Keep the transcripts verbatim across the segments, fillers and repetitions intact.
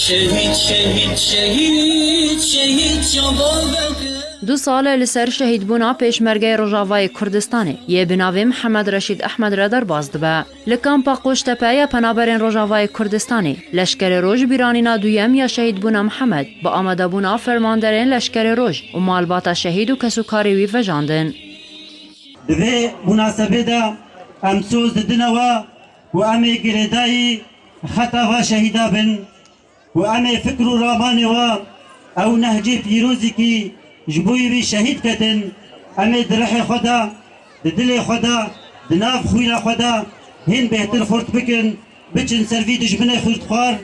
Şehîd, şehîd, şehîd, şehîd Şevval Bekir. Du sal e li ser şehîdbûna pêşmergeyê Rojavayê Kurdistanê yê bi navê Mihemed Reşîd Ehmed re derbas dibe. Li kampa Qoçtepe ya penaberên Rojavayê Kurdistanê, Leşkerê Roj bîranîna duyem ya şehîdbûna Mihemed bi amadebûna fermanderên Leşkerê Roj û malbata şehîd û kesûkarê wî vejandin. Di vê munasebê de em soz didine we û em ê girêdayî xeta va şehîda bin. Û em ê fikr û ramanê we ew nehcê pîrozîkî ji bo wî şehîd ketin, em ê di rihê xwe de, di dilê xwe de, di nav xwîna xwe de hên bêhtir xurt bikin, biçin ser vî dijminê xurtxwar,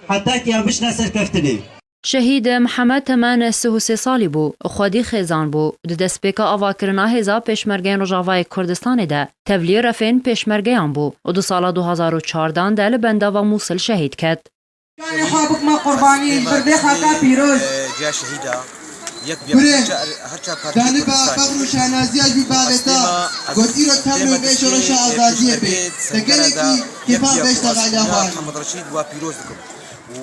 heta ki em biçine serkeftinê. Şehîd Mihemed temen sih û sê salî bû, xwedî xêzan bû. Di destpêka avakirina hêza pêşmergeyên Rojavayê Kurdistanê de tevlî refên pêşmergeyan bû û di sala du hazar û çardan de li bendava Mûsil şehîd ket. Canê xwe bikme qurbanî ji ber vê xaka pîroz. Ciya şehîda yek biya Kurê, her çar, her çar parçeyê Daniba Kurdistanê. Bexr û şehnaziya jî bavêta, got îro tevlî vê şoreşa azadiyê bê. Te gelekî kêfa beş teqaliya xwe. Mihemed Reşîd wa pîroz dikim.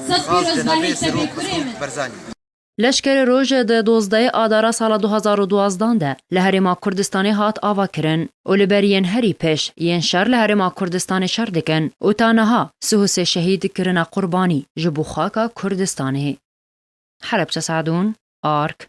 Û xas cenabê Serok Mesûd Barzanî. Leşkerê Roj di dozdehê Adara sala du hazar û duazdan de li Herêma Kurdistanê hat avakirin û li ber yên herî pêş yên şer li Herêma Kurdistanê şer dikin û ta niha sih û sê şehîd kirine qurbanî ji bo xaka Kurdistanê. Helebçe Sadûn, Ark,